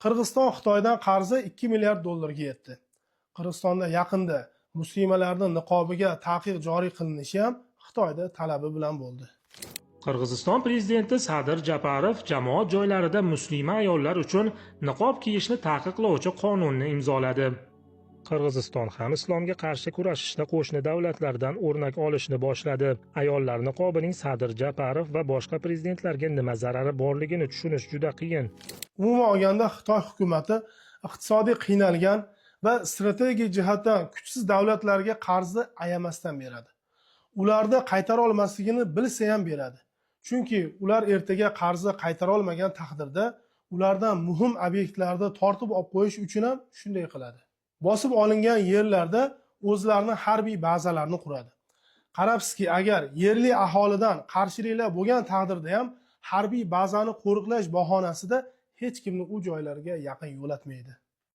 Qirg'iziston Xitoydan qarzi 2 milliard dollarga yetdi. Qirg'izistonda yaqinda muslimalarni niqobiga taqiq joriy qilinishi ham Xitoyda talabi bilan bo'ldi. Qirg'iziston prezidenti Sadir Japarov jamoat joylarida muslima ayollar uchun niqob kiyishni taqiqlovchi qonunni imzoladi. Qirg'iziston ham islomga qarshi kurashishda qo'shni davlatlardan o'rnak olishni boshladi. Ayollar niqobining Sadir Japarov va boshqa prezidentlarga nima zarari borligini tushunish juda qiyin. Umuman olganda, Xitoy hukumati iqtisodiy qiynalgan va strategik jihatdan kuchsiz davlatlarga qarzni ayamasdan beradi. Ularni qaytara olmasligini bilsa ham beradi. Chunki ular ertaga qarzni qaytara olmagan taqdirda ulardan muhim obyektlarni tortib olib qo'yish uchun ham shunday qiladi. Bosib olingan yerlarda o'zlarini harbiy bazalarini quradi. Qarabsizki, agar yerli aholidan qarshiliklar bo'lgan taqdirda ham harbiy bazani qo'riqlash bahonasida hech kimni u joylarga yaqin yo'latmaydi.